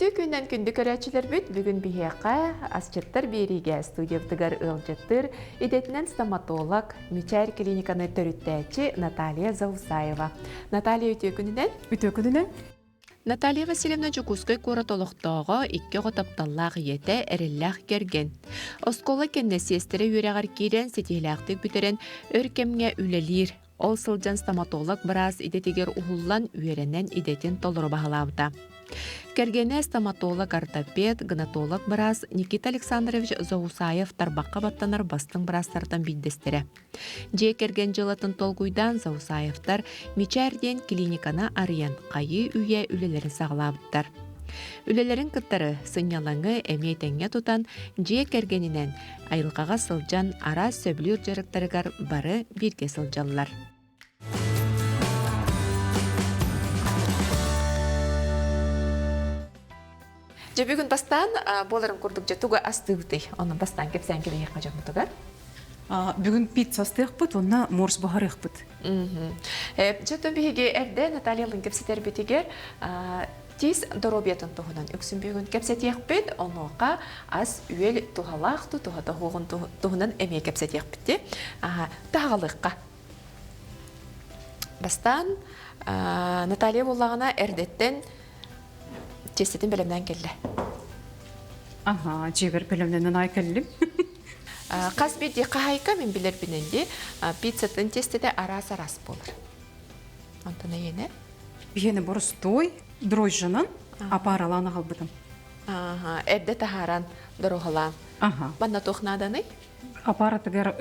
Үтүө күннэн күндү көрөөччүлэрбит бүгүн биһиэхэ асчыттар биэриигэ студиябытыгар ыалдьыттыр идэтинэн стоматолог, Мичээр клиниканы төрүттээччи Наталья Заусаева. Наталья үтүө күнүнэн. Үтүө күнүнэн. Наталья Васильевна Дьокуускай куорат олохтооҕо, икки оҕо тапталлаах ийэтэ, эрэллээх кэргэн. Оскуола кэннэ сиэстэрэ үөрэҕэр киирэн ситиһилээхтик бүтэрэн өр кэмҥэ үлэлиир. Ол сылдьан стоматолог-быраас идэтигэр уһуллан үөрэнэн идэтин толору баһылаабыта. Кэргэнэ стоматолог-ортопед, гнатолог-быраас Никита Александрович Заусаев тарбахха баттанар бастыҥ быраастартан биирдэстэрэ. Дьиэ кэргэн дьыалатын толкуйдаан Заусаевтар Мичээр диэн клиниканы арыйан хайыы үйэ үлэлэрин саҕалаабыттар. Үлэлэрин кыттары сынньалаҥы эмиэ тэҥҥэ тутан дьиэ кэргэнинэн айылҕаҕа сылдьан араас сөбүлүүр дьарыктарыгар бары бииргэ сылдьаллар. Дьэ бүгүн бастаан буоларын курдук дьэ тугу астыыбытый? Онон бастаан кэпсээн кэбиһиэххэ дьоммутугар. Бүгүн пицца астыахпыт уонна морс буһарыахпыт. Дьэ оттон биһиги эрдэ Натальялыын кэпсэтэрбитигэр тиис доруобуйатын туһунан үксүн бүгүн кэпсэтиэхпит, онуоха ас-үөл туһалаах туһата суоҕун туһунан эмиэ кэпсэтиэхпит. Таһаҕалыахха. Бастаан Наталья буоллаҕына эрдэттэн тиэстэтин бэлэмнээн кэллэ. Аха, дьиэбэр бэлэмнэнэн аай кэллим. Хас биирдии хаһайка мин билэрбинэн дии пиццатын тиэстэтэ араас-араас буолар. Онтон эйиэнэ? Биһиэнэ боростуой дрожжанан апааралаан аҕалбытым. Аха, эрдэ таһааран дороһолаан. Аха. Манна туох нааданый? Аппаратыгар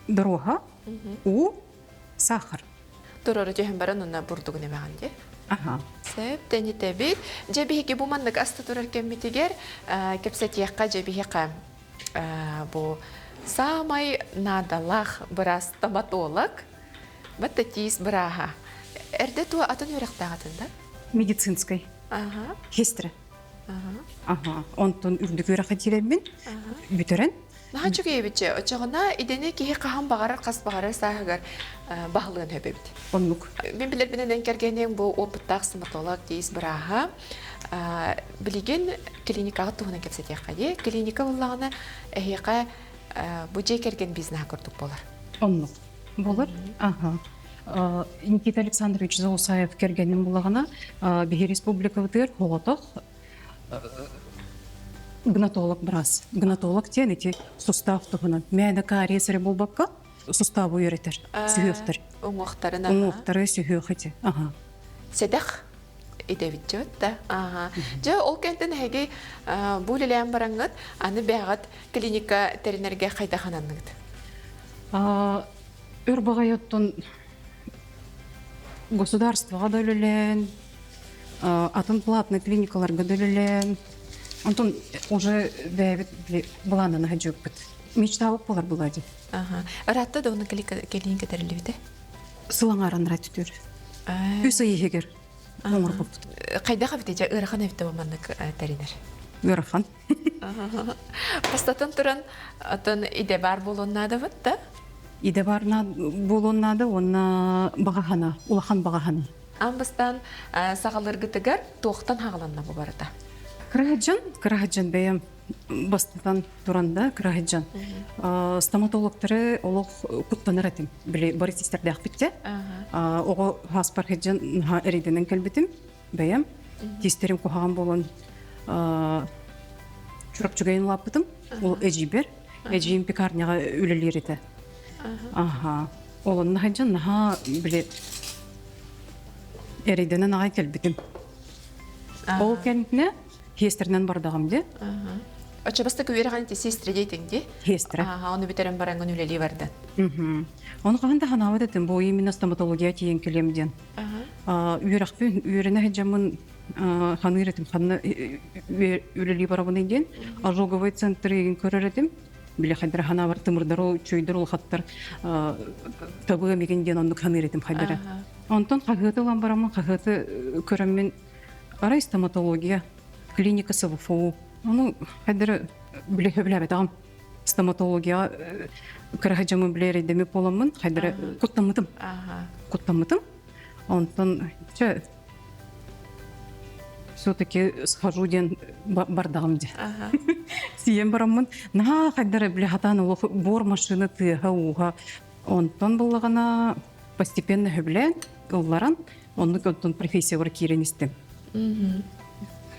дороһа, уу, сахар. Турары түһэн баран онно бурдугун эмэҕин дии. Аха. Сөп, тэнитэбит. Дьэ биһиги бу маннык аста турар кэммитигэр кэпсэтиэххэ дьэ биһиэхэ бу саамай наадалаах быраас стоматолог Батта тиис бырааһа. Эрдэ туо атын үөрэхтээх да? Медицинскэй. Аха. Хестре. Аха. Аха. Онтон үрдүк үөрэххэ киирэммин бүтэрэн. Наһаа үчүгэй Оччоҕуна идэни киһи хаһан баҕарар хас баҕарар сааһыгар баһылыан сөп эбит. Оннук. Мин билэрбинэн кэргэниҥ бу опыттаах стоматолог тиис бырааһа. Билигин клиникаҕа туһунан кэпсэтиэххэ дии. Клиника буоллаҕына эһиэхэ бу дьиэ кэргэн бизнеһа курдук буолар. Оннук. Болор. Аха. Никита Александрович Заусаев кэргэнин булаҕына биһи республикабытыгар оҕотох гнатолог быраас. Гнатолог диэн ити сустаах туһунан мээнэ кариес эрэ буолбакка суставы үөрэтэр, сүһүөхтэр. Уҥуохтарын. Уҥуохтары сүһүөх ити. Аха. Сэдэх идэбит да. Аха. Дьэ ол кэнтэн эһиги бу үлэлээн бараҥҥыт аны бэҕэт клиника тэринэргэ хайдах ананныгыт? Өр баҕайы оттон государствоҕа да үлэлээн, атын платный клиникаларга да үлэлээн, онтон уже бэйэбит былааннана сылдьыбыппыт. Мечтабыт буолар буолаа дии. Ыраатта да оны клиника тэриллибитэ? Сыл аҥааран ыраат түтүр. Үс ый иһигэр оҥорбуппут. Хайдах эбитэ дьэ ыарахан эбитэ маннык тэринэр? Ыарахан. Бастатан туран, атын идэ баар буолуон наадабыт да? Идэ баар буолуон наада уонна баҕаһана, улахан баҕаһана. Аан бастаан саҕалыыргытыгар туохтан хаҕаланна бу барыта? Кыраһыдьан, кыраһыдьан бэйэм бастатан туран да кыраһыдьан. Стоматологтары олох куттанар этим. Били бары систердээхпит те. Оҕо хаспар хыдьан эриденен кэлбитим. бэйэм тиистерим куһаҕан буолан Чурапчыгайын улааппытым. Ол эдьиийбэр. Эдьиийим пекарняҕа үлэлиир этэ. Аха. Ол онно сылдьан наһаа били эрэйдэнэн аҕай кэлбитим. Ол кэннэ хиэстэринэн бардаҕым дии. Оччо бастакы үөрэҕин ити сестра диэтиҥ дии? Сестра. Аха, ону бүтэрэн бараҥҥын үлэлии бардын. Ону хаһан да санаабат этим, бу именно стоматология тиийэн кэлиэм диэн. Үөрэхпин үөрэнэ сылдьаммын ханыыр этим, ханна үлэлии барабыный диэн. Ожоговый центры көрөр этим. Били хайдара ханаабар тымырдар чуйдар улахаттар табыа мигин диэн оннук ханыыр этим хайдара. Онтон хаһыаты ылан бараммын хаһыаты көрөммүн арай стоматология клиника СВФУ. Ону хайдара биле сөбүлээбэтэҕим. Стоматологияҕа кыра дьоммун билэ эрэйдэммит буоламмын хайдара куттаммытым. Куттаммытым. Онтон чэ Все-таки схожу диэн бардаҕым дии. Сиэн бараммын наһаа хайдара били хатаан олох буор машина тыаһа-ууһа онтон буллаҕына постепенно сөбүлээн ылларан оннук онтон профессиябар киирэн истим.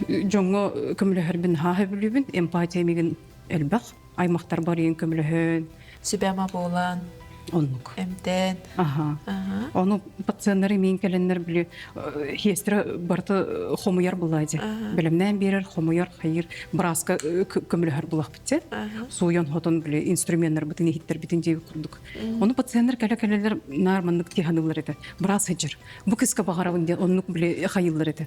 Дьоҥҥо көмөлөһөрбүн наһаа сөбүлүүбүн, эмпатия мигин элбэх аймахтарбар ийин көмөлөһөн Сүбэ-ама буолан оннук. Эмтээн. Аха. Ону пациеннары миин кэлэннэр били хиэстэрэ барыта хомуйар булаадьы. Бэлэмнээн биэрэр, хомуйар, хайыр, бырааска көмөлөһөр булахпытча. Сууйан хотон били инструменнарбытын иһиттэрбитин дии курдук. Ону пациеннар кэлэ-кэлэлэр наар маннык тиһаныллар этэ. Быраас сылдьар. Бу кыска баҕарабын диэн оннук били хайыллар этэ.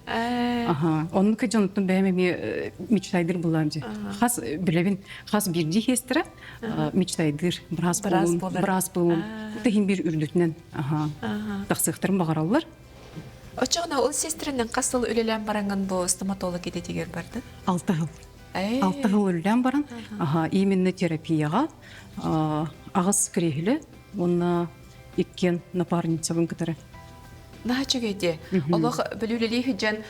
Аха. Оннук дьонуттан бэйэм эмиэ мечтайдыр булаам дии. Хас билэбин, хас биирдии хиэстэрэ мечтайдыыр быраас буолуум, быраас буолуум. Тыһын биир үрдүтүнэн тахсыахтарын баҕараллар. Оччоҕуна ол сестринэн хас сыл үлэлээн бараҥҥын бу стоматолог идэтигэр бардын? 6 сыл. 6 сыл үлэлээн баран, именно терапияҕа аҕыс кириэһилэ уонна иккиэн напарницабын кытары. Наһаа үчүгэй дии. Олох бүлүүлэлии сылдьан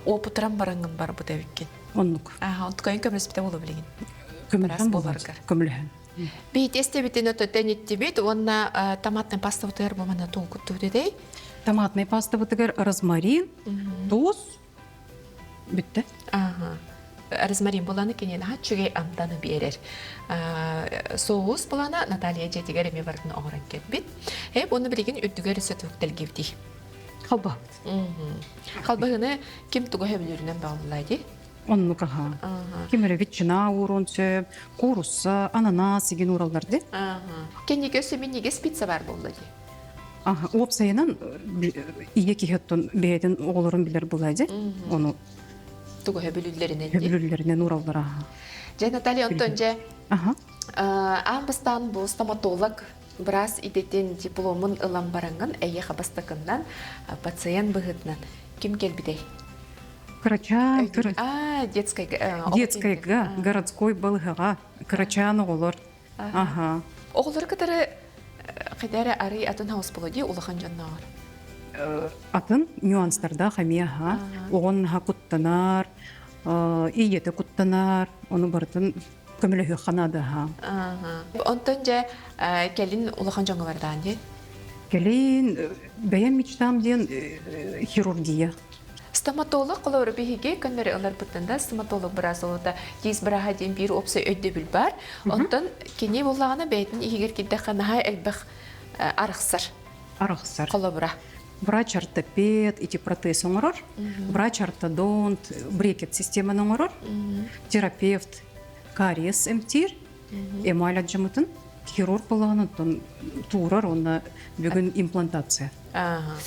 опытыран бараҥҥын барбыт эбиккин. Оннук. Аха, онтукайын көмөлөспүтэ буолуо билигин. Көмөлөһөн буоларгар. Көмөлөһөн. Биһи тестэбитин өтөтөн иттибит уонна томатный пастабытыгар бу манна тугу куттубут этэй? Томатный пастабытыгар розмарин, туус, Бүттэ. Ага. Розмарин буланы киниэхэ үчүгэй амтаны биэрэр. Соус булана Наталья дьиэтигэр эмиэ барытын оҥорон кэлбит. Эп уонна билигин үрдүгэр өссө туһуктэлгибитий. Халбаһыбыт. Халбаһыны ким тугу сөбүлүүрүнэн баҕаллаа дии? Оннук аха. Ким эрэ ветчина ууруон сөп, куурусса, ананас игин уураллар ди. Кэнники өссө минньигэс пицца бар буолла дии. Уопсайынан ийэ киһи оттон бэйэтин оҕолорун билэр буолаа дьэ. Ону тугу хөбүлүүллэринэн хөбүлүүллэринэн уураллара. Дьэ Наталья онтон дьэ аан бастаан бу стоматолог быраас идэтин дипломун ылан бараҥҥын эйиэхэ бастакыннан пациент быһыытынан ким кэлбитэй? Кырачаан А, детскайга. Детскайга, городской балыһаҕа кырачаан оҕолор. Аха. Оҕолору кытары хайдары арый атын хаус боло дии улахан дьоннооҕор. Атын нюанстардаах эмиэ аха. Оҕон наһаа куттанар, ийэтэ куттанар, ону барытын көмөлөһүөххэ наада аха. Онтон дьэ кэлин улахан дьоҥҥо бардаан дии. Кэлин бэйэм мечтам диэн хирургия. Стоматолог холобура биһиги көннөрү ыларбытын да стоматолог быраас олута тиис бырааһа диэн биир уопсай өйдөбүл бар. Онтон кини буоллаҕына бэйэтин иһигэр киирдэххэ наһаа элбэх арахсар. Арахсар. Холобура. Врач-ортопед ити протез оҥорор, врач-ортодонт брекет системаны оҥорор, терапевт кариес эмтиир, эмаль алдьаммытын хирург буоллаҕына оттон туурар уонна бүгүн имплантация.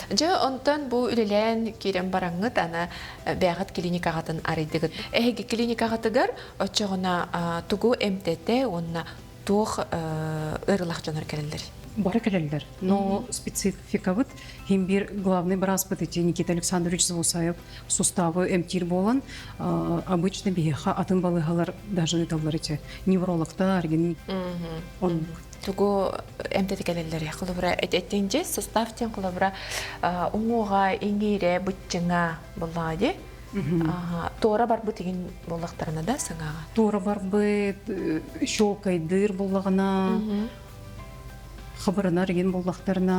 Дьэ, онтон бу үлэлээн киирэн бараҥҥыт, ана бэйэҕит клиникаҕытын арыйдыгыт. Эһиги клиникаҕытыгар оччоҕуна тугу эмтэтэ уонна туох ыарыылаах дьонор кэлэллэр? Бары кэлэллэр. Но спецификабыт хим биир главный бырааспыт ити Никита Александрович Заусаев суставы эмтиир буолан, обычно биһиэхэ атын балыыһалар даже ыыталлар ити неврологтар гин оннук. Тугу эмтэтэ кэлэллэр холобура этиҥ сустав диэн холобура уҥуоҕа иҥиирэ быччыҥа буоллаҕа дии туора барбыт игин буоллахтарына да саҥаҕа туора барбыт щелкайдыыр буоллаҕына хабырынар игин буоллахтарына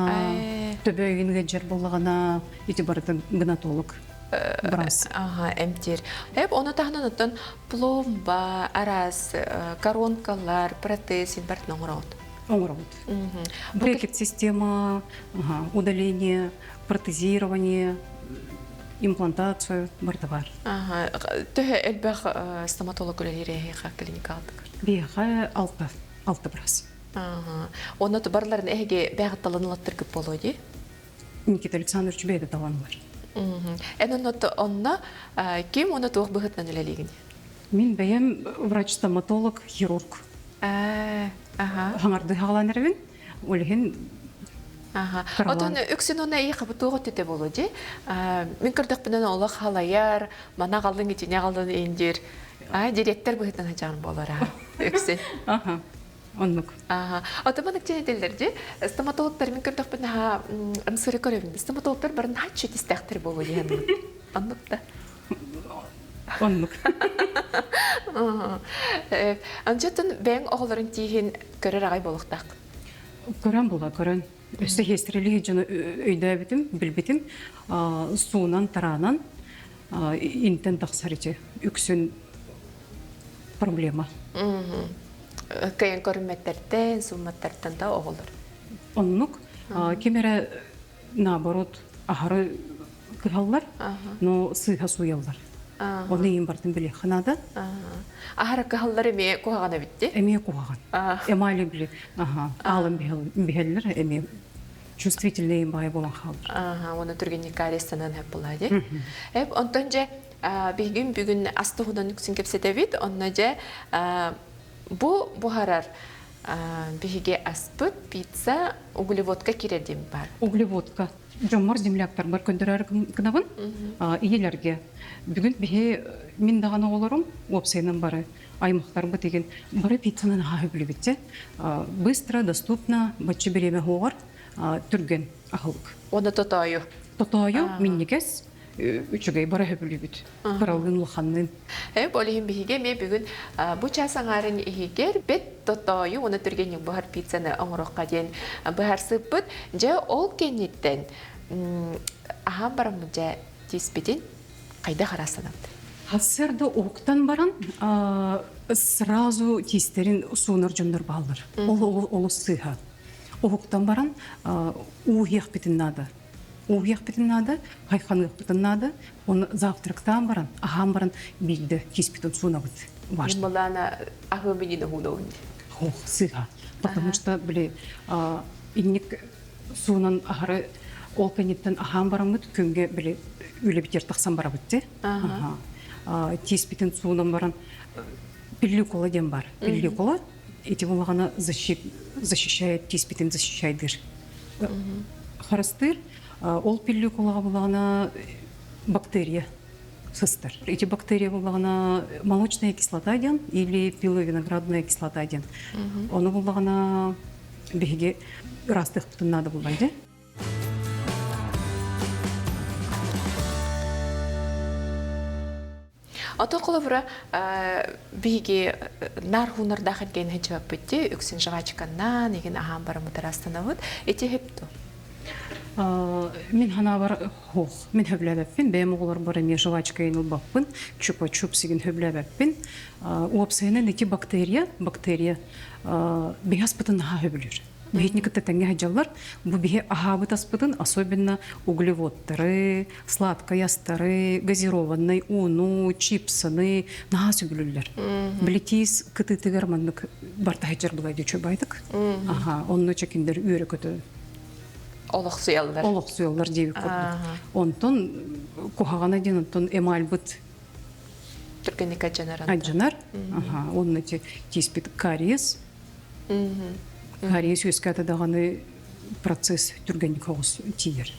төбө игин ыалдьар буоллаҕына ити барыта гнатолог быраас эмтиир эп ону таһынан оттон пломба араас коронкалар протез барытын оҥороҕут оҥоробут брекет система удаление протезирование имплантацию барыта бар төһө элбэх стоматолог үлэлиир эһиэхэ клиникаҕытыгар биһиэхэ алта алта быраас Онно барыларын эһиги бэйэҕит талан ылаттыргыт буолуо дии? Никита Александрович бэйэтэ талан ылар. Эн онно онно ким уонна туох быһыытынан үлэлиигин? Мин бэйэм врач-стоматолог, хирург. Хаҥардыы хаалан эрэбин. Ол иһин Отон үксүн уонна эйиэхэ бу туох өттүтэ буолуо дии? Мин көрдөхпүнэн олох халайар, мана аҕаллыҥ, итини аҕаллын индир. Директор быһыытынан сылдьаҕын буолар үксүн. Оннук. Отоман ыкчан этэллэр дии. Стоматологтар мин көрдөхпүн наһаа ымсыыра көрөбүн. Стоматологтар бары наһаа чүтүстэхтэр буолуо диэн. Оннук да. Оннук. Анчатын бэйэҥ оҕолорун тииһин көрөр аҕай буолуохтаах. Көрөн була, көрөн. Өссө хиэстэрэлии дьону өйдөөбүтүм, билбитим. Суунан, тараанан интен тахсар ити үксүн проблема. Кыайан көрүммэттэртэн, суумматтартан да оҕолор. Оннук. Ким эрэ наоборот аһары кыһаллар, но сыыһа сууйаллар. Оны иин бартын билиэххэ наада. Аһара кыһаллар эмиэ куһаҕан эбитти. Эмиэ куһаҕан. Эмали били, аха, аалын биһэллэр эмиэ чувствительный баай болан хаалар. Аха, оны түргэнник кариестанан хэп була ди. Эп онтон же биһигин бүгүн ас туһунан үксүн кэпсэтэбит. Онно же бу буһарар биһиги аспыт пицца углеводка кирэр диэн бар. Углеводка. Дьоммор земляктарбар көндөрөр гынабын. Ийэлэргэ. Бүгүн биһи мин даҕаны оҕолорум уопсайынан бары аймахтарбыт игин бары пиццанан аһа сөбүлүбүтчэ. Быстро, доступно, бачча бириэмэ хоҕор түргэн аһылык. Оны тотоойу. Тотоойу минньигэс үчүгэй бары сөбүлүүбүт. Кыралыын улаханныын. Ол иһин биһиги эмиэ бүгүн бу чаас аҥаарын иһигэр бэт тотоойу уонна түргэнник буһар пиццаны оҥоруохха диэн быһаарсыппыт. Дьэ ол кэнниттэн аһаан бараммыт дьэ тииспитин хайдах арастанабыт? Сарсыарда уһуктан баран сразу тиистэрин суунар дьоннор бааллар. Ол олус сыыһа. Уһуктан баран уу иһиэхпитин наада. Ууһуйахпытын наада, хайханыахпытын наада. Оны завтрактаан баран, аһаан баран биирдэ киспитин суунабыт. Важно. Малана аһыы минин уһунуун. Ох, сыыһа. Потому что, били, инник суунан аһары ол кэнниттэн аһаан бараммыт күҥҥэ били үлэбитигэр тахсан барабыт те. Тииспитин суунан баран пелликула диэн бар. Пелликула ити булаҕана защищает тииспитин защищайдыр. Харыстыыр. Ол пелликулаҕа булаҕына бактерия сыстар. Эти бактерия буллаҕына молочная кислота диэн или пиловиноградная кислота диэн. Ону буллаҕына биһиги ыраастыахпытын наада буллар дии. Ото холобура биһиги наар хуунардаах эргэн сылдьыбаппыт дии, үксүн жвачканнан, игин аһаан бараммыт ырастанабыт. Ити сөп дуо? Мин ханаабар хоох, мин хөблөөбөппүн, бэйэм оҕолорбор эмиэ жвачкайын ылбаппын, чупа-чуп сигин хөблөөбөппүн. Уопсайынан ити бактерия, бактерия биһи аспытын наһаа хөбүлүүр. Биһитини кытта тэҥҥэ сылдьаллар. Бу биһи аһаабыт аспытын, особенно углеводтары, сладкай астары, газированный ууну, чипсыны наһаа сөбүлүүллэр. Били тиис кытыытыгар маннык барта сылдьар былай үчүгэйдик. Аха, онно чекиндер үөрэ-көтө Олохсуйаллар. Олохсуйаллар диэбит курдук. Онтон куһаҕана диэн онтон эмальбыт түргэнник адьанар. Адьанар. Аха, онно тииспит кариес Кариес үөскээтэ даҕаны процесс түргэнник соҕус тиийэр.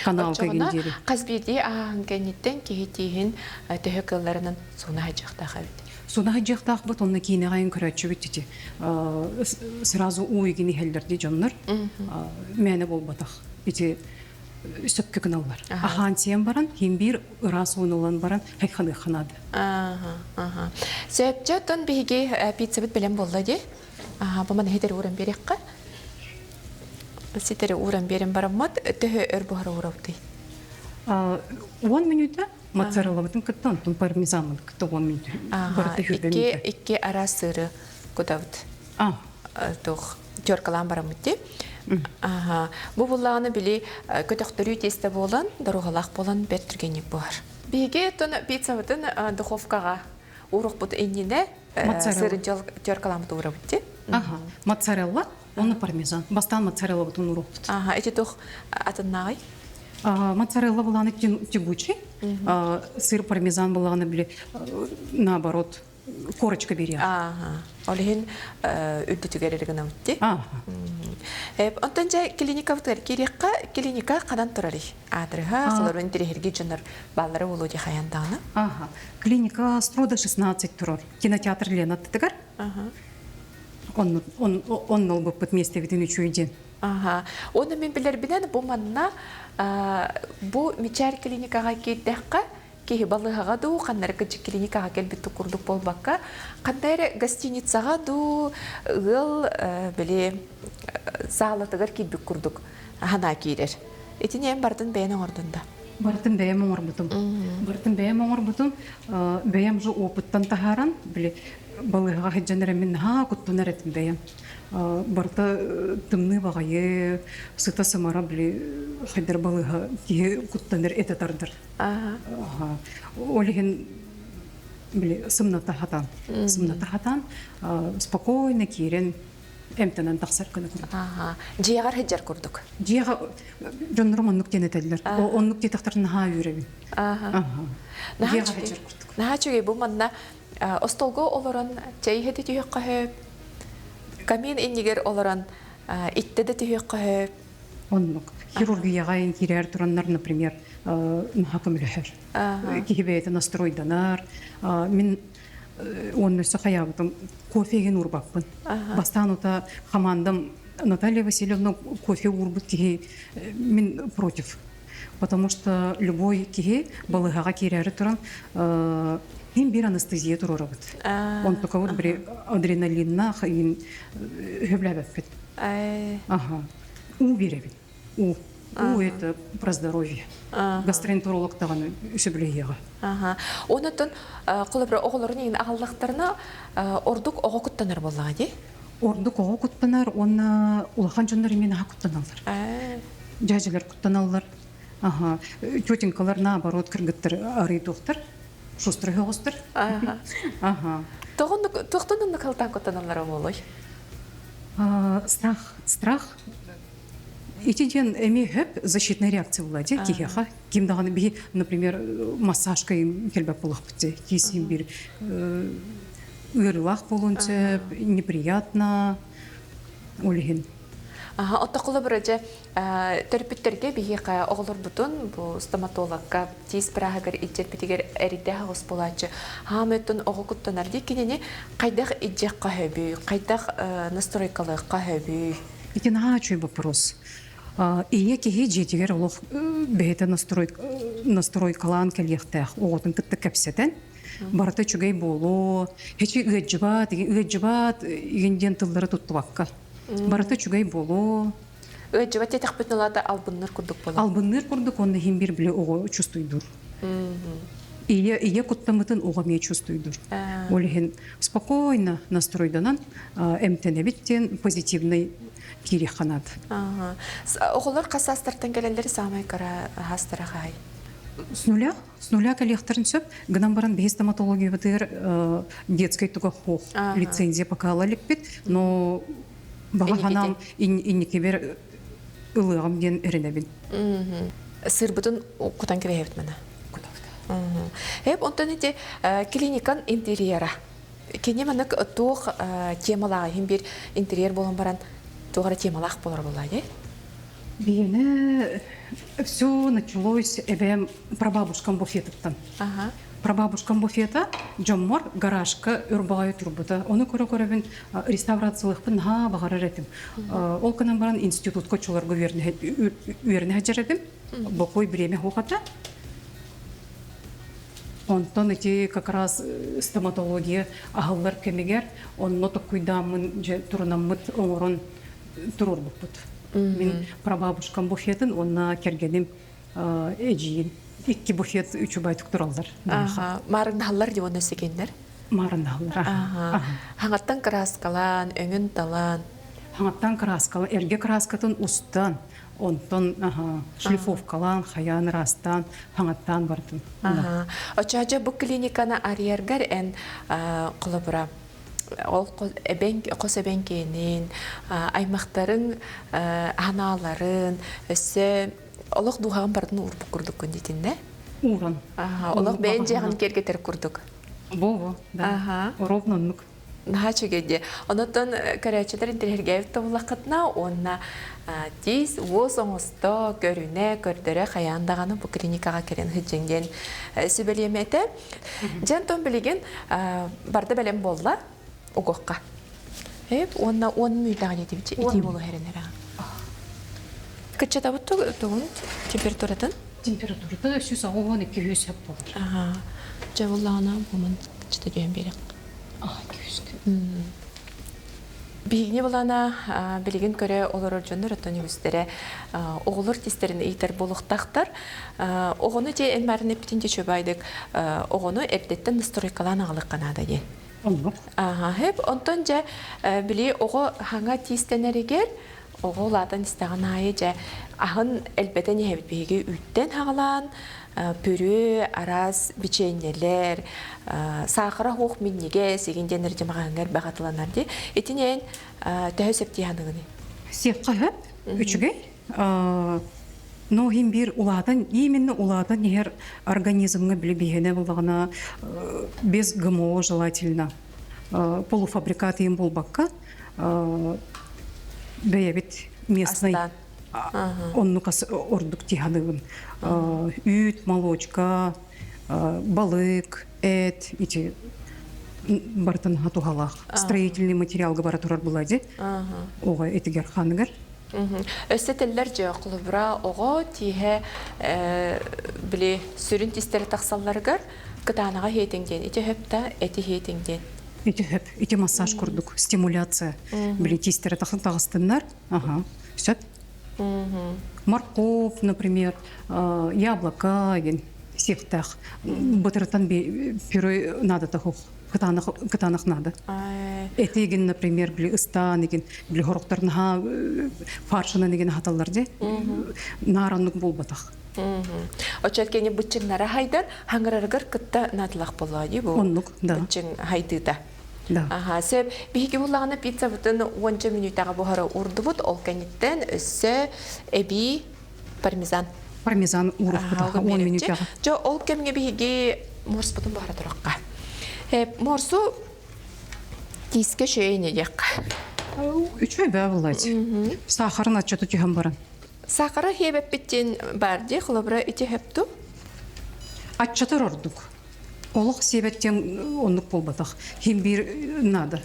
Канал кэгин диэри. Хас биирдии ааһын кэнниттэн киһи тииһин төһө кылларынан сууна сылдьыахтаах эбит. Сууна сылдьыахтаахпыт, онно киинэҕэ көрөөччүбүт ити сразу уу игин иһэллэр дии дьоннор. Мээнэ буолбатах. Ити сөпкө гыналлар. Аһаан сиэн баран, хин биир ыраас ууну ылан баран хайханыахха наада. Сөпчө оттон биһиги пиццабыт бэлэм буолла дии. Бу маны ситэри ууран биэриэххэ. Ситэри ууран биэрэн бараммыт төһө өр буһара уурабытый? 10 мүнүүтэ моцареллабытын кытта онтон пармезанмын кытта 10 мүнүүтэ. Барыта хүрбэ Икки, икки араас сыыры кутабыт. Туох теркалаан бараммыт дии. Аха. Бу буллаҕына били көтөхтөрүү тиэстэ буолан, доруоһалаах буолан бэрт түргэнник буһар. Биһиги оттон пиццабытын духовкаҕа уурукпут иннинэ сырын теркаламмыт уурабыт дии. Аха. Моцарелла, уонна пармезан. Бастаан моцареллабытын уурукпут. Аха, ити туох атыннааҕый? Моцарелла булааны тягучий, сыр пармезан булааны били наоборот корочка бериэх. Ааха. Ол иһин үрдүтүгэр эрэ гынабыт дии. Онтон дьэ клиникабытыгар киириэххэ, клиника ханан турарый? Аадырыһа, солорун интэриэһиргии дьоннор бааллара буолуо дии хайаан даҕаны. Аха. Клиника Строда 16 турар. Кинотеатр Лена аттытыгар. Онно онно ылбыппыт миэстэбитин үчүгэй диэн. Аха. Уонна мин билэрбинэн бу манна бу Мичээр клиникаҕа киирдэххэ. киһи балыыһаҕа дуу, ханна эрэ кырдьык клиникаҕа кэлбит курдук буолбакка, ханна эрэ гостиницаҕа дуу, ыал били саалатыгар киирбит курдук санаа киирэр. Итини эн барытын бэйэн оҥордун да? Барытын бэйэм оҥорбутум. Барытын бэйэм оҥорбутум. Бэйэм же опыттан таһааран, били балыыһаҕа сылдьан эрэ мин наһаа куттанар этим бэйэм. Барыта тымныы баҕайы, сыта-сымара били хайдар балыыһа киһи куттанар этэ тардар. Ол иһин били сымната хатаан, сымната хатаан спокойно киирэн эмтэнэн тахсар гына курдук. Дьиэҕэр сылдьар курдук. Дьиэҕэ дьоннорум оннук диэн этэллэр. Оннук диэтэхтэринэ наһаа үөрэбин. Дьиэҕэ сылдьар курдук. Наһаа үчүгэй бу манна остолго олорон чэй иһэ түһүөххэ сөп, камин иннигэр олорон иттэ да түһүөххэ сөп. Оннук. Хирургияҕа киирэр тураннар, например, наһаа көмөлөһөр. Киһи бэйэтэ настройданар. Мин уонна өссө хайаабытым кофе иһин уурбаппын. Бастаан ута хамаандам Наталья Васильевна кофе уурбут киһи мин против. Потому что любой киһи балыыһаҕа киирээри туран иһин биир анестезия туруорабыт. Онтукабыт били адреналиннаах иһин сөбүлээбэппит. Аха. Уу биэрэбин. Уу. Уу это про здоровье. Гастроэнтеролог даҕаны сөбүлэһиэҕэ. Аха. Онотон холобура оҕолорун иһин аҕаллахтарына ордук оҕо куттанар буоллаҕа дии? Ордук оҕо куттанар уонна улахан дьоннор эмиэ наһаа куттаналлар. Дьээдьэлэр куттаналлар. Аха. Тетенькалар наоборот кыргыттар арыйдуохтар. Шустрый оҕустар. Аха. Тоҕон оннук халтаан куттаналлара буолуой? Страх. Страх Ити диэн эмиэ хөп защитная реакция була дии киһиэхэ. Ким даҕаны биһи, например, массажка кэлбэт буолуохпут дии. Киисиин биир ыарыылаах буолуон сөп, неприятно ол иһин. Аха, оттокулу дьэ төрөппүттэргэ биһиэхэ оҕолорбутун бу стоматологка тиис бырааһыгар илдьэрбитигэр эрийдээх оҕус буолааччы. Хаам өттүн оҕо куттанар дии кинини хайдах илдьиэххэ сөбүй, хайдах настройкалыахха сөбүй? Ити наһаа үчүгэй вопрос. Ийэ киһи дьиэтигэр олох бэйэтэ настройкалаан кэлиэхтээх оҕотун кытта кэпсэтэн барыта үчүгэй буолуо, һэчи ыаддьыбат, ыаддьыбат игин диэн тыллары туттубакка барыта үчүгэй буолуо. Ыаддьыбат диэтэхпит ылата албынныыр курдук буолар. Албынныыр курдук уонна иһин бир били оҕо чувствуйдуур. Ийэ ийэ куттаммытын оҕо эмиэ чувствуйдуур. Ол иһин спокойно настройданан эмтэнэбит диэн позитивный киириэххэ наада. Оҕолор хас саастартан кэлэллэр саамай кыра хаастара хаай? С нуля, с нуля кэлиэхтэрин сөп. Гынан баран биһи стоматологиябытыгар детской туга хоох лицензия пока ала иликпит, но баҕа санаам инникибэр ылыаҕым диэн эрэнэбин. Сырбытын кутан кэбиһэбит мана. Эп онтон ити клиникан интерьера. Кини маннык туох темалаах иһин биир интерьер буолан баран туох эрэ темалаах буолар буолаа дии? Биһиэнэ все началось эбэм прабабушкам буфетыттан. Ага. Прабабушкам буфета дьоммор гаражка өр баҕайы турбута. Ону көрө-көрөбүн реставрациялыахпын наһаа баҕарар этим. Ол гынан баран институтка оччолорго үөрэнэ сылдьар этим. Бокуой бириэмэ суох Онтон ити как раз стоматология аһыллар кэмигэр онно токкуйдааммын дьэ турунаммыт оҥорон туруорбуппут. Мин прабабушкам буфетын уонна кэргэним эдьиийин икки буфет үчүгэй тураллар. Маарыннаһаллар дии уонна сикиннэр. Маарыннаһаллар. Хаҥаттан кырааскалаан, өҥүн талаан. Хаҥаттан кырааскалаан, эргэ кырааскатын устан, онтон шлифовкалаан, хайаан ыраастаан, хаҥаттаан бардым. Оччоҕо бу клиниканы арыйаргар эн холобура ол хос эбэҥкиэнин, аймахтарыҥ анааларын, өссө олох дууһаҕын барытын уурбут курдуккун диитиннэ? Ууран. Олох бэйэн дьиэҕин киэргэтэр курдук. Бо-бо, да. Ровно оннук. Наһаа үчүгэй дии. Онотон көрөөччүлэр интэриэһиргээбит да буоллаххытына уонна тиис, уос оҥосто, көрүнэ, көрдөрө хайаан даҕаны бу клиникаҕа кэлэн сылдьыҥ диэн сүбэлиэм этэ. Дьэ, онтон билигин барда бэлэм буолла угуохха. Эп уонна 10 мүнүүтэҕэ диэтибит итии буолуо эрэнэр. Кыччатабыт тугун температуратын? Температурата 182 сөп болар. Аха. Дьэ буллаҕына буман чыта түһэн биэрэх. Аа, күүскэ. Биһигини булана билигин көрө олорор дьоннор оттон үгүстэрэ оҕолор тистэрин ыйтар буолуохтаахтар. Оҕону дьэ эн баарын эппитин дьэ чөбайдык оҕону эрдэттэн настройкалаан аҕалыахха наада диэн. Оннук. Аха, хэп онтон дьэ били оҕо хаҥа тиистэнэригэр оҕо улаатан истэҕин аайы дьэ аһын элбэтэн иһэбит биһиги үүттэн хаҕалаан пюре араас бичиэнньэлэр саахара суох минньигэс игин диэн эрдьэ маҕаһыҥҥа элбэх атыланар дии итини эн төһө сөп дии саныгыный? Сиэххэ сөп үчүгэй но иһин биир улаатан именно улаатан иһэр организмҥа били биһиэнэ буллаҕына без ГМО желательно полуфабрикат иһин буолбакка бэйэбит местный оннук ордук тиһаныгын үүт молочка балык эт ити барытын туһалаах строительный материалга бара турар булади оҕо этигэр ханыгар. Өссө этэллэр дьэ холобура оҕо тииһэ били сүрүн тистэрэ тахсалларыгар кытаанаҕа иһиэтиҥ диэн ити хөп да эти иһиэтиҥ диэн. Ити хөп, ити массаж курдук, стимуляция. Били тиистэрэ тахсан таҕыстыннар. Ага, сөп. Морковь, например, яблоко деген сиэхтээх. Бытырытан пюре надо тахух. Кытаанах, кытаанах надо. Этигин, например, били ыстаан игин, били хорохторнаха фаршынан игин хаталлар де. Наараннык болбатах. Оччот кини быччыҥнара хайдан, хаҥырарыгар кытта наадалаах буоллаҕа дии бу. Оннук, да. Быччыҥ хайдыыта. Да. Аха, сөп. Биһиги буллаҕына пиццабытын уонча мүнүүтэҕэ буһара уурдубут. Ол кэнниттэн өссө эбии пармезан. Пармезан уурукпут 10 мүнүүтэҕэ. Дьэ, ол кэмҥэ биһиги морспутун буһара турахха. Морсу тиискэ шөйүн диэххэ. Үчүгэй бээ буллаачы. Сахарын аччата түһэн баран. Сахара хиэбэппит баар дии, холобура ити хөпту. Аччатар ордук. Олох сиэбэттиэн оннук буолбатах. Хим биир надо.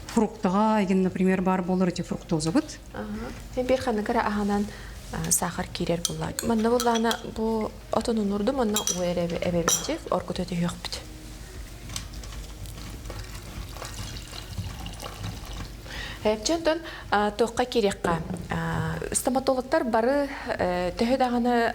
Фруктаҕа, эгин, например, баар буолар ити фруктозабыт. Хим биир ханнык эрэ аһынан сахар киирэр булла. Манна буллаана бу отонун урдум, онно уу эрэ эбэбитчик, оргута түһүөхпүт. Эпчэнтон туохха киириэххэ? Стоматологтар бары төһө даҕаны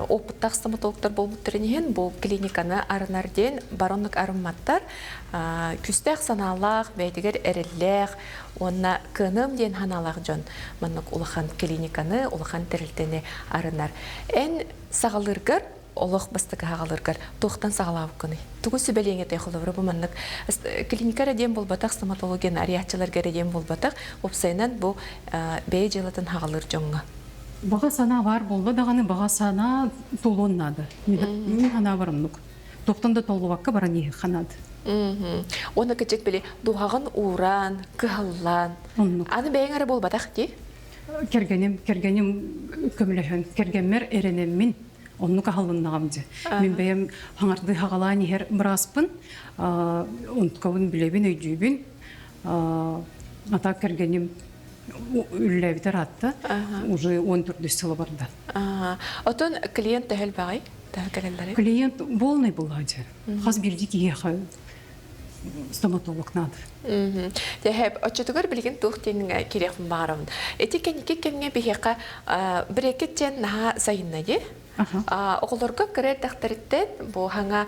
опыттаах стоматологтар буолбуттарын иһин бу клиниканы арынар диэн бароннук арымматтар. Күүстээх санаалаах, бэйэтигэр эрэллээх уонна кыаныам диэн санаалаах дьон маннык улахан клиниканы, улахан тэрилтэни арынар. Эн саҕалыыргар олох бастакы аҕаларгар туохтан саҕалаабыккыный? Тугу сүбэлиэҥ этэй холобура бу маннык клиника эрэ диэн буолбатах, стоматологияны арыйааччыларга эрэ диэн буолбатах, уопсайынан бу бэйэ дьыалатын хаҕалыыр дьоҥҥо. Баҕа санаа баар буолла даҕаны баҕа санаа толуон наада. Мин санаабар оннук. Туохтан да толлубакка баран иһиэххэ наада. Уонна кычык били дууһаҕын ууран, кыһаллан. Оннук. Аны бэйэҥ эрэ буолбатах дии. Кэргэним, кэргэним көмөлөһөн, кэргэммэр эрэнэммин оннук аһылыннаҕым дьэ. Мин бэйэм хаҥардыы хаҕалаан иһэр бырааспын, онтукабын билэбин, өйдүүбүн. Ата кэргэним үллээбитэ ыраатта, уже 14 сыла барда. Отон клиент төһө элбэҕий? Төһө кэлэллэрий? Клиент полный была дьэ. Хас биирдии киһиэхэ стоматолог надо. Тэһэп, оччотугар билигин туох диэн кириэхпин баҕарабын. Ити кэнники кэмҥэ биһиэхэ брекет диэн наһаа сайынна дии. Оҕолорго кыра эрдэхтэриттэн бу хаҥа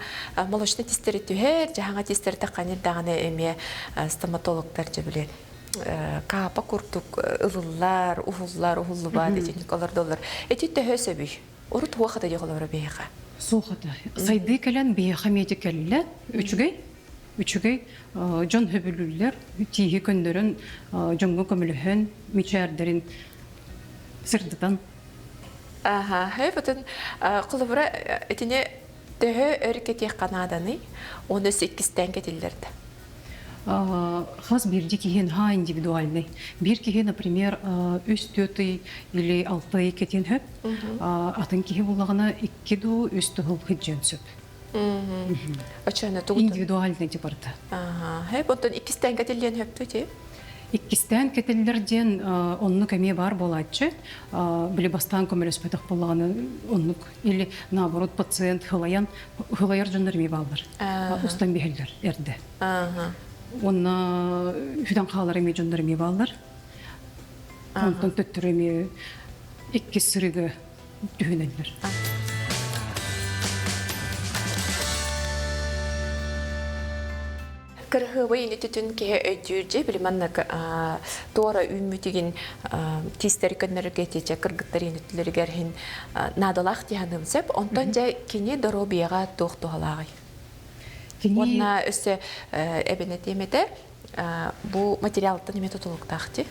молочный тистэри түһэр, дьаһаҥа тистэри тахханыр даҕаны эмиэ стоматологтар дьэ били каапа курдук ылыллар, уһуллар, уһуллубат итинник олордоллор. Ити төһө сөбүй? Урут туох ата диэх олоро биһиэхэ? Суох ата. Сайдыы кэлэн биһиэхэ эмиэ кэллэ. Үчүгэй. Үчүгэй. Дьон хөбүлүүллэр. Тииһи көннөрөн, дьоҥҥо көмөлөһөн, мичээрдэрин сырдатан. Аха, хөп холобура итини төһө өр кэтиэххэ нааданый? Оны иккистээн кэтиллэрдэ. Хас биирдии киһи наһаа индивидуальный. Биир киһи, например, үс түөрт ый или алта ый кэтиэн сөп. Атын киһи буллаҕына икки дуу, үс тыһыл сылдьыан сөп. Оччоно тугу Индивидуальный типарда. Хэп, оттон иккистээн кэтиллиэн сөптүү ти? Иккистээн кэтиллэр диэн оннук эмиэ баар буолааччы. Били бастаан көмөлөспөтөх буоллаҕына оннук или наоборот пациент хылайан хылайар дьоннор эмиэ бааллар. Устан биһэллэр эрдэ. Уонна хүтэн хаалар эмиэ дьоннор эмиэ бааллар. Онтон төттөрү эмиэ иккис сырыыга түһүнэллэр. Кырыһыабай инититин киһи өйдүүр дьэ били маннык туора үүммүтүгүн тиистэри көннөрөргө тиэчэ кыргыттар инитилэригэр иһин наадалаах диһаным сөп. Онтон дьэ кини доруобуйаҕа туох туһалааҕый? Уонна өссө эбэн этиэм этэ, бу материалтан эмиэ тутулуктаах дии.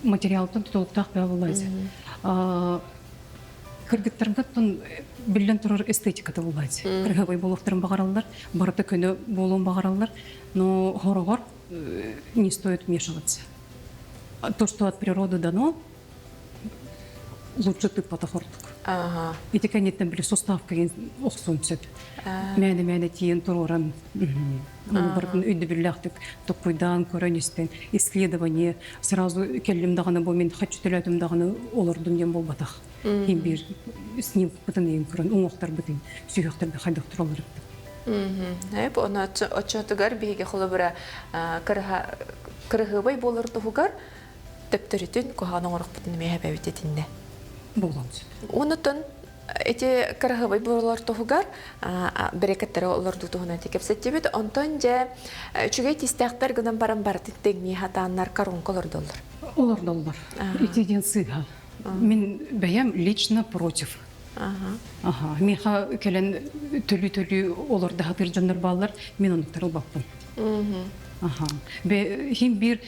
Материалтан тутулуктаах бэйэ буоллаҕа. Кыргыттарга биллэн турар эстетиката булааччы. Кырыһабай буолуохтарын баҕараллар, барыта көнө буолуон баҕараллар, но хороҕор не стоит вмешиваться. То, что от природы дано, лучше тыппатах ордук. Ага. Ити кэнниттэн били суставка охсуон сөп. Мээнэ-мээнэ тиийэн туруоран Ону барытын өйдөбүллээхтик токкуйдаан көрөн-истэн исследование сразу кэллим даҕаны бу мин хочу төлөөтүм даҕаны олордум диэн буолбатах. Хин биир снимкпытын ыйын көрөн уҥуохтарбытын сүһүөхтэргэ хайдах тураллар Эп ону оччотугар биһиги холобура кырыһыабай буолар туһугар төптөрүтүн куһаҕан оҥорохпутун эмиэ эбэбит итиннэ. Буолуон сөп. Онутун Ити кыраһыабай буолар туһугар бэрэкэттэрэ олордуу туһунан ити кэпсэттибит. Онтон дьэ үчүгэй тистээхтэр гынан баран барытын тэҥнии хатааннар коронка олордоллор. Олордоллор. Ити диэн сыыһа. Мин бэйэм лично против. Аха. Миэхэ кэлэн төлүү-төлүү олордо сатыыр дьоннор бааллар, мин оннуктары ылбаппын. Аха. Хин биир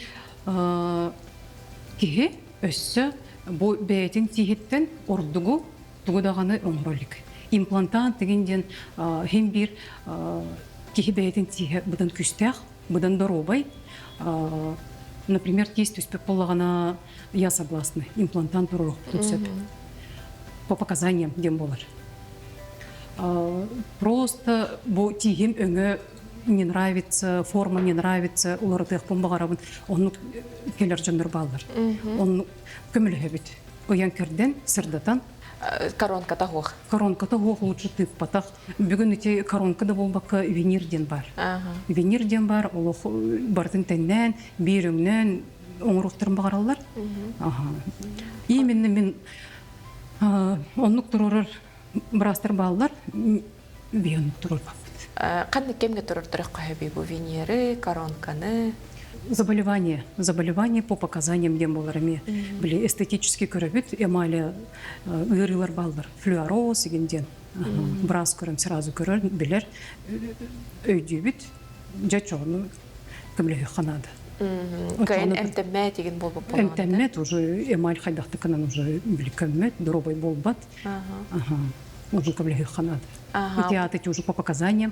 киһи Өссө бу бэйэтин тииһиттэн ордугу тугу даҕаны оҥоро илик. Имплантант деген диэн хин биир киһи бэйэтин тииһэ быдан күүстээх, быдан доруобай. Например, тиис түспүт буоллаҕына, я согласна, имплантант туруоруохпутун сөп. По показаниям диэн буолар. Просто бу тииһим өҥө не нравится, форма не нравится, уларытыахпын баҕарабын. Оннук кэлэр дьоннор бааллар. Оннук көмөлөһөбүт. Ыйан кэрдэн, сырдатан. Коронката суох. Коронката суох лучше тыыппатах. Бүгүн ити коронка да буолбакка винир диэн бар. Винир диэн бар, олох барытын тэҥнээн, биир өҥнөөн оҥоруохтарын баҕараллар. Именно мин оннук туруорар быраастар бааллар, биһи туруорбаппыт. Ханнык кэмҥэ туруортарыахха сөбүй бу виниры, коронканы? Заболевание. Заболевание по показаниям диэн буолар эмиэ. Били эстетически көрөбүт, эмали ыарыылар бааллар. Флюороз игин диэн. Быраас көрөн сразу көрөр, билэр, өйдүүбүт. Дьэ чоҕуну көмөлөһүөххэ наада. Кыайан эмтэммэт игин буолбут буолаҕын. Эмтэммэт уже эмаль хайдахтыкынан уже били көммөт, доруобай буолбат. Ага. Уже көмөлөһүөххэ наада. Ити аата ити уже по показаниям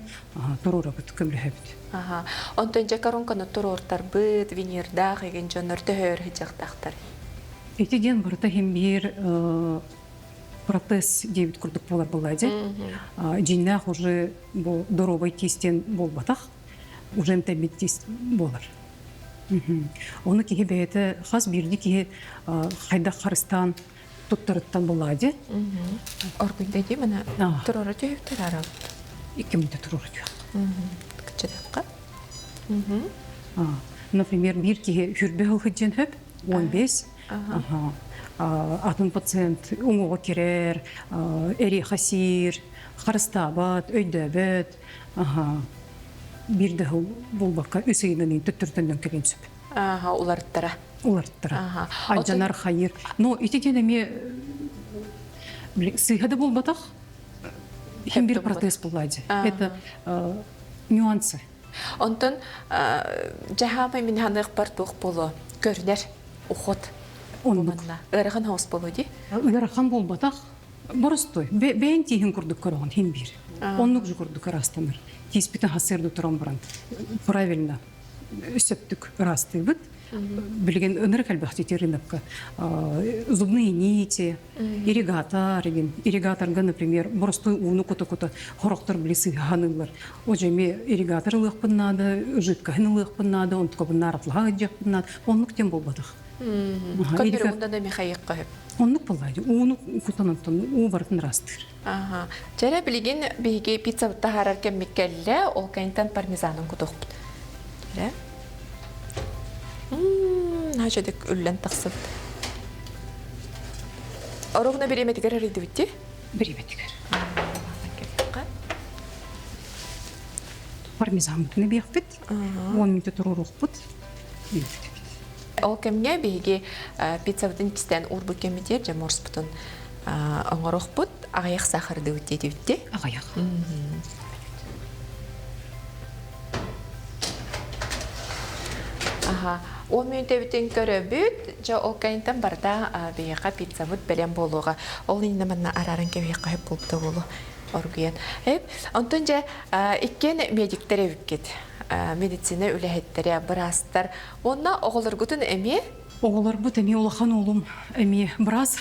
туруорабыт, көмөлөһөбүт. Аха. Онтон дьэ коронканы туруортарбыт, винирдаах игин дьоннор төһө өр сылдьыахтаахтар? Ити диэн барыта иһин биир протез диэбит курдук буолар буолла дьэ. Дьиҥнээх уже бу доруобай тиистэн буолбатах, уже эмтэммит тиис буолар. Ону киһи бэйэтэ хас биирдии киһи хайдах харыстаан туттарыттан булаа дии. Оргуйда дии мана туруора түһүктэр арабыт. Икки мүнөтэ туруора түһүөх. Кыччатахха. Например, биир киһи хүрбэ сыл хөп, 15. Атын пациент уҥуоҕа кирэр, эриэхэ сиир, харыстаабат, өйдөөбөт. Биир да сыл булбакка үс ыйынан төттөрүтөн кэлин сөп. Уларыттара. Уларыттара. Алдьанар хайыр. Но ити диэн эмиэ сыыһа да буолбатах, хим бир протез буллади. Это нюансы. Онтон жаһаамай мин ханыахпар туох буолуо көрүнэр уход Оннук. Ыарахан хаус буолуо дии? Ыарахан буолбатах. Боростой. Бэйэн тииһин курдук көрөҕүн хим биир. Оннук же курдук ырастанар. Тииспитин хасыар да туран баран правильно. Сөптүк ыраастыыбыт. Билигин ынырык элбэх рынокка зубные нити, ирригатор деген. Ирригаторга, например, боростуой ууну кута-кута хорохтор били сыһааныллар. О эми ирригатор ылыахпын наада, жидкоһын ылыахпын наада, онтукабын нааратлаһа ыдьыахпын наада. Оннук тем буолбатах. Көннөрү ундан да Михаил хөп. Оннук буоллаайды. Ууну кутан онтон уу барытын ыраастыыр. Аха. Чэрэ билигин биһиги пицца таһаарар кэммит кэллэ, ол кэнниттэн пармезанын кутуохпут. Чэрэ. Наһаа үллэн тахсыбыт. Оруобуна бириэмэтигэр арыйдыбыт дии? Бириэмэтигэр. Пармезанмытын эбиэхпит. 10 мүнөтө туруоруохпут. Ол кэмҥэ биһиги пиццабытын кистээн уурбут кэммитигэр дьэ морспутун оҥоруохпут. Аҕыйах сахардыбыт диэтибит Аҕыйах. Аха. 10 мүнөтөбүтүн көрөбүт. Дьэ ол кэнниттэн барыта биһиэхэ пиццабыт бэлэм буолуоҕа. Ол иннинэ манна арааран кэбиһиэххэ сөп буолбута буолуо оргуйан. Онтон дьэ иккиэн медиктэр эбиккит. Медицина үлэһиттэрэ, быраастар. Уонна оҕолоргутун эмиэ Оҕолорбут эмиэ улахан уолум эмиэ быраас,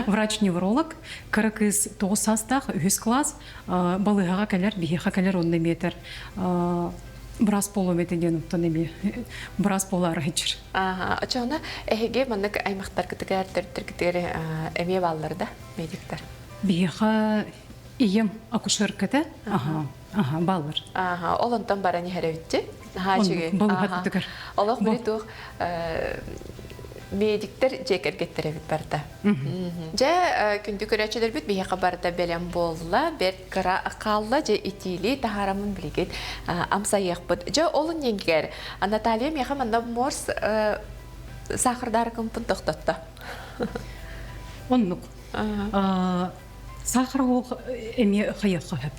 врач-невролог, кыра кыыс 9 саастаах, үһүс класс, балыыһаҕа кэлэр, биһиэхэ кэлэр онно эмиэ этэр быраас буолуом этэ диэн оттон эмиэ быраас буолаары сылдьар. Оччоҕуна эһиги маннык аймахтаргытыгар, төрүттэргитигэр эмиэ бааллар да медиктэр? Биһиэхэ ийэм акушерка аха, аха, бааллар. Аха, ол онтон баран иһэр эбитти. Наһаа үчүгэй. Балыыһатытыгар. Олох били туох медиктэр дьиэ кэргэттэр эбит барда. Дьэ, күндү көрөөччүлэрбит биһиэхэ барыта бэлэм буолла, бэрт кыра хаалла, дьэ итиилии таһаараммын билигин амсайыахпыт. Дьэ, ол иннигэр Наталья миэхэ манна морс сахардаары кымпын тохтотто. Оннук. Сахар оһох эмиэ хайыахха сөп.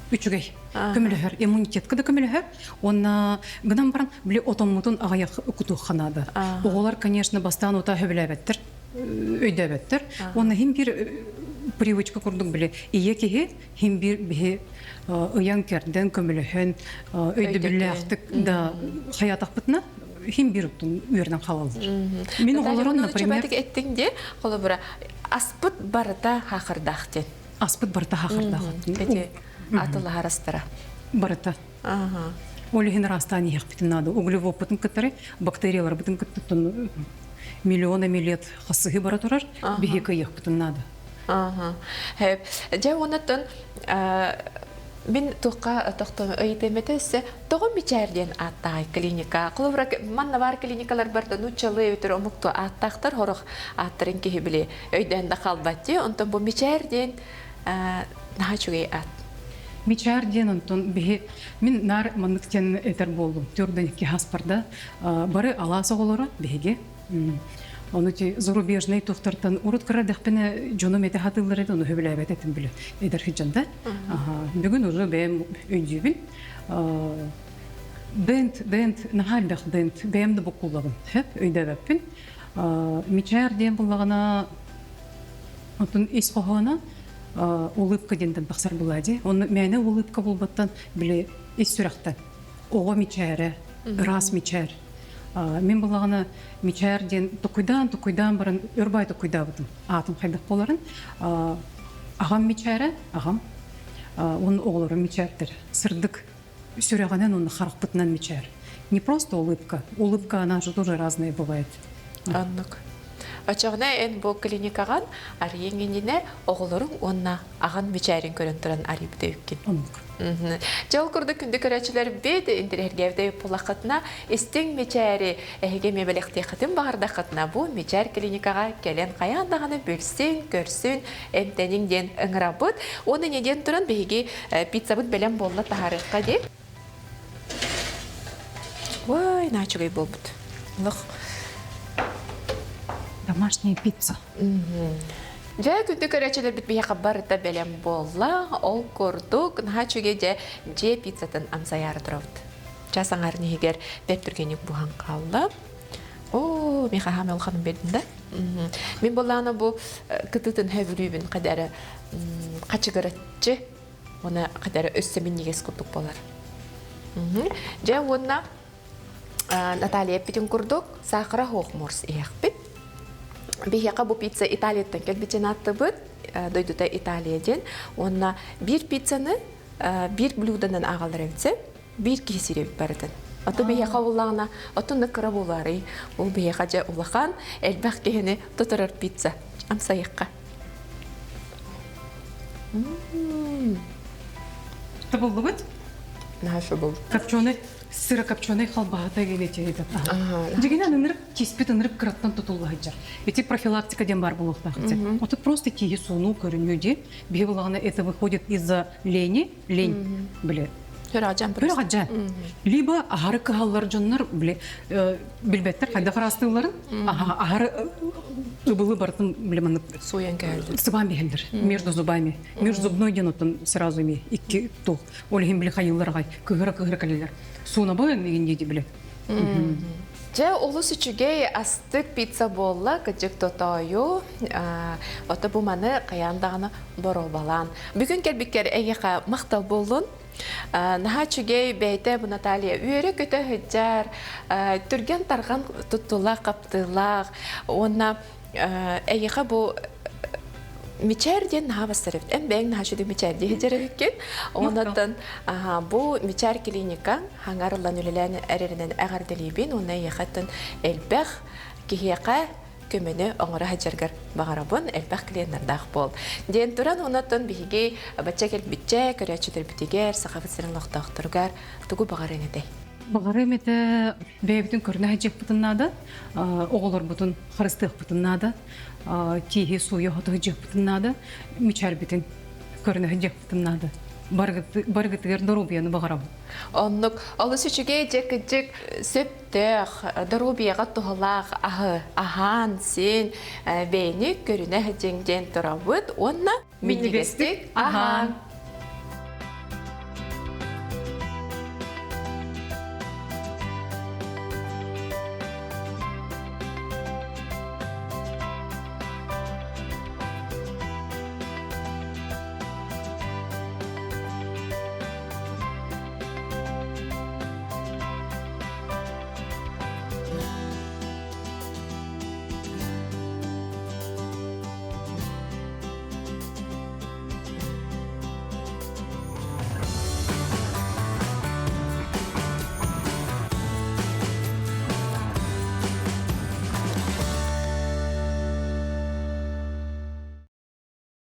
Үчүгэй. Көмөлөһөр. Иммунитетка да көмөлөһөр. Уонна гынан баран били отоммутун аҕыйах кутуохха наада. Оҕолор, конечно, бастаан утаа сөбүлээбэттэр, өйдөөбөттөр. Уонна хим бир привычка курдук били ийэ киһи хим бир биһи ыйан кэрдэн көмөлөһөн өйдөбүллээхтик да хаятахпытына хим бир уттун үөрэнэн хаалаллар. Мин оҕолорум, например, эттиҥ дии, холобура, аспыт барыта хаахырдаах диэн. Аспыт барыта хаахырдаах. Эти атылаһар астара. Барыта. Ол иһин ыраастаан иһиэхпитин наада. Углеводпутун кытары, бактерияларбытын кытта миллионами лет хасыһы бара турар, биһи кыйыахпытын наада. Дьэ, оннуттан мин туохха тохтомо ыйытыам өссө тоҕо Мичээр диэн ааттаах клиника. Холобура, манна баар клиникалар барда нууччалыы эбэтэр омуктуу ааттаахтар хорох ааттарын киһи били өйдөөн да хаалбат дии. Онтон бу Мичээр диэн наһаа үчүгэй аат. Мичээр диэн онтон биһи мин наар маннык диэн этэр буоллум. Төрдөн икки хаспарда бары алаас оҕолоро биһиги Ону ти зарубежный тухтартан урут кыра дэхпинэ дьонум этэ хатыыллар этэ, ону сөбүлээбэт этим биле эдэр хыджанда. Бүгүн уже бэйэм өйдүүбүн. Дент, дент, наһаа элбэх дент, бэйэм да буккуллабын. Хөп, өйдөөбөппүн. Мичээр диэн буллаҕына, отун ис хоһооно улыбка диэнтэн тахсар булаа дии. Онно мээнэ улыбка булбаттан били ис сүрэхтэн оҕо мичээрэ, ыраас мичээр. Мин буллаҕына Мичээр диэн токуйдаан токуйдаан баран өр баай токуйдаабытым. Аатым хайдах буоларын. Аҕам мичээрэ, аҕам уонна оҕолорум мичээрдэр. Сырдык сүрэҕинэн уонна харахпытынан мичээр. Не просто улыбка. Улыбка, она же тоже разная бывает. Оннук. Очоҕуна эн бу клиникаҕан арыйыҥ иннинэ оҕолоруҥ уонна аҕан мичээрин көрөн туран арыйбыта үккин. Оннук. Дьэ ол курдук күндү көрөөччүлэрбит интэриэһиргээбит буоллаххытына истиҥ мичээри эһиги эмиэ бэлэхтиэххитин баҕардаххытына бу Мичээр клиникаҕа кэлэн хайаан даҕаны билсиҥ, көрсүн, эмтэниҥ диэн ыҥырабыт. Уонна не диэн туран биһиги пиццабыт бэлэм буолла таһаарыахха дии. Ой, наачугай буолбут. Олох. Домашняя пицца. Дьэ, күндү көрөөччүлэрбит биһиэхэ барыта бэлэм буолла. Ол курдук, наһаа үчүгэй дьэ дьиэ пиццатын амсайаары турабыт. Час аҥарын иһигэр бэрт түргэнник буһан хаалла. Оо, миэхэ хаамай улаханын биэрдин да. Мин буоллаҕына бу кытытын хөбүлүүбүн хадара хачыгыраччы уонна хадара өссө минньигэс курдук буолар. Дьэ уонна. Наталья эппитин курдук, саахара суох морс иһэхпит. Биһиэхэ бу пицца Италияттан кэлбитин ааттыбыт, дойдута Италия диэн. Уонна биир пиццаны биир блюданан ааҕаллар эбит биир киһи сирэбит барытын. Ото биһиэхэ буллаҕына, отун кыра буолаарый. Ол биһиэхэ дьэ улахан, элбэх киһини тоторор пицца. Амсайыққа. Табыллыбыт? Наша был. Копченый, сырокопченый халбаһата генетиһи Дьигинэн ынырык тиспит ынырык кыраттан тутулла сылдьар. Ити профилактика диэн бар буолуохтаах. Отут просто тииһи сууну көрүнүү ди. Биһи булаҕына это выходит из-за лени, лень, били. Хөрөҕөдьөн. Хөрөҕөдьөн. Либо аһары кыһаллар дьоннор били билбэттэр хайдах ыраастыылларын аһары ыбылы барытын били маннык Суйан кэлдим. Сыбаан биһэллэр. Между зубами. Межзубной диэн оттон сразу ими икки туох. Ол иһин били хайыллар аҕай кыһыра-кыһыра кэлэллэр. Суунабын мигин диэти били. Дьэ, олус үчүгэй астык пицца буолла, кыдьык тотоойу. Ото бу маны хайаан даҕаны боруобалаан. Бүгүн кэлбиккэр эйиэхэ махтал буоллун. Наһаа үчүгэй бэйэтэ бу Наталья үөрэ-көтө сылдьар, түргэн-тарҕан туттулаах-хаптыылаах уонна эйиэхэ бу Мичээр диэн наһаа бастар эбит. Эн бэйэҥ наһаа үчүгэй мичээр дии сылдьар эбиккин. Онон бу Мичээр клиника хаҥарыллан үлэлээн эрэринэн эҕэрдэлиибин уонна эйиэхэттэн элбэх киһиэхэ көмөнү оҥоро сылдьаргар баҕарабын, элбэх клиеннардаах буол. Диэн туран, онон биһиги бачча кэлбиччэ көрөөччүлэрбитигэр, Сахабыт сирин олохтоохторугар тугу баҕарыаҥ этэй? Баҕарыам этэ бэйэбитин көрүнэ сылдьыахпытын наада, оҕолорбутун харыстыахпытын наада, тииһи сууйа хото сылдьыахпытын наада, мичээрбитин көрүнэ сылдьыахпытын наада. Барыгытыгар доруобуйаны баҕарабын. Оннук олус үчүгэй дьэ кырдьык сөптөөх, доруобуйаҕа туһалаах аһы аһаан, сиэн, бэйэни көрүнэ сылдьыҥ диэн турабыт уонна минньигэстик аһаан.